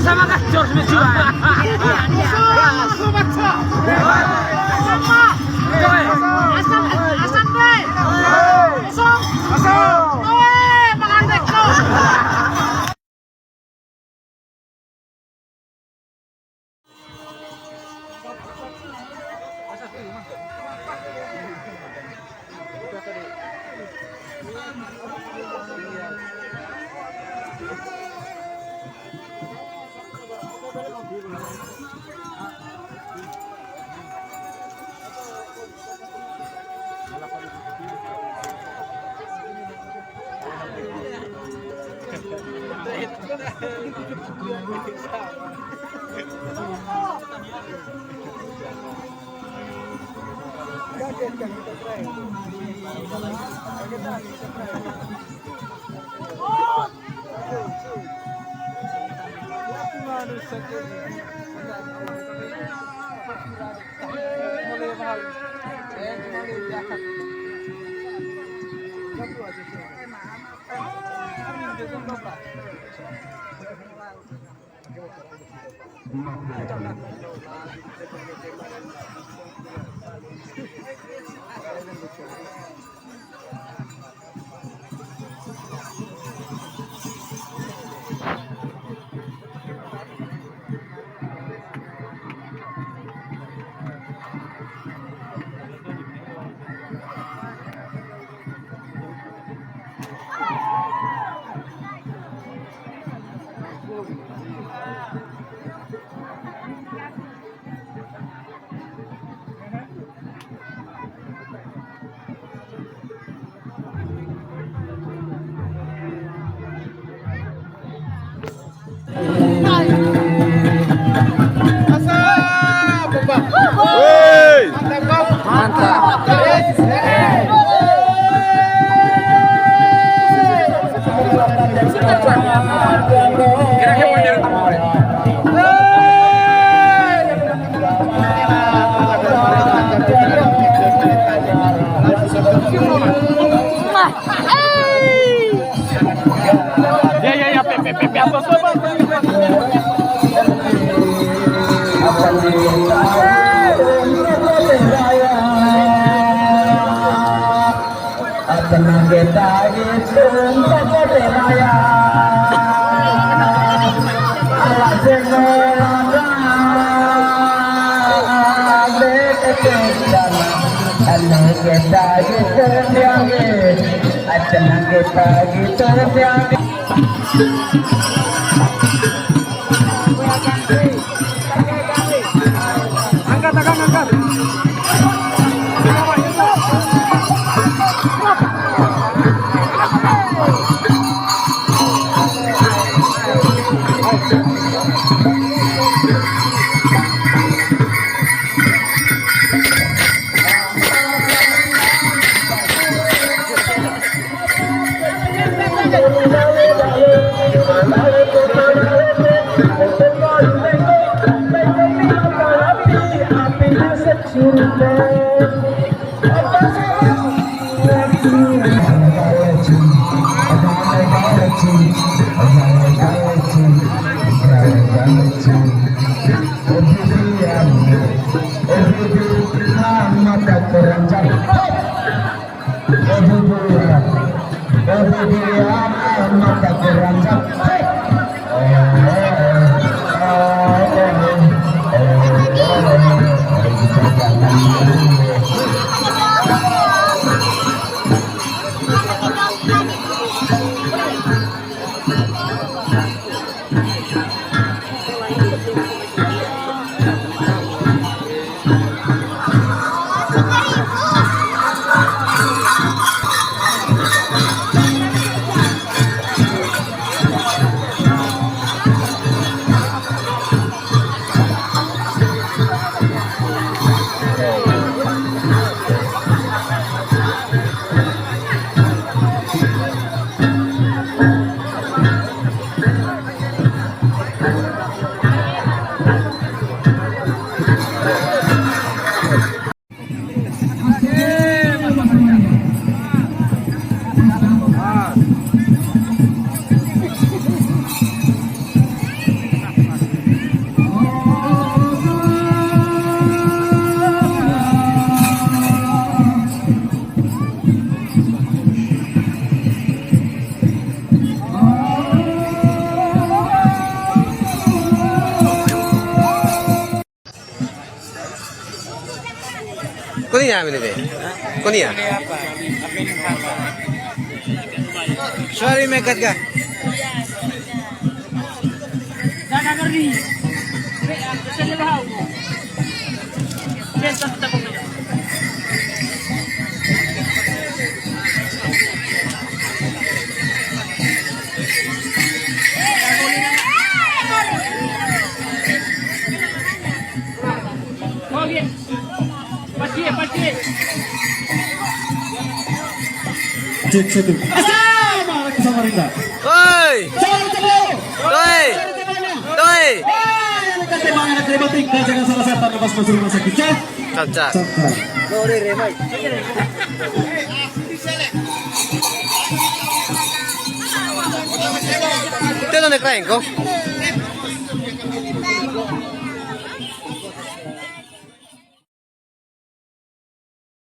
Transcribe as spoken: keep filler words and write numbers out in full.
Sama kah, George Mitsuda? Sama, sama, sama. Asam, asam deh. Asam. Asam. Oe, makan deh, kok. Hei! Mantap. Ya, ya, ya, pe, pe, pe, pe, apa, apa, apa? Tenang kita itu, kita beraya. Ala semua orang ada ketenangan. Tenang kita itu, yang tenang kita itu, yang Kami ni be. Kau ni ya? Sorry, mekat ka. Cek satu. Asam, anak Samarinda. Oi. Salam tepuk. Oi. Oi. Wah, anak Samarinda, anak Samarinda. Jangan salah satu, pas masuk rumah sakit, ya. Caca. Caca. Itu lo nek lain kok.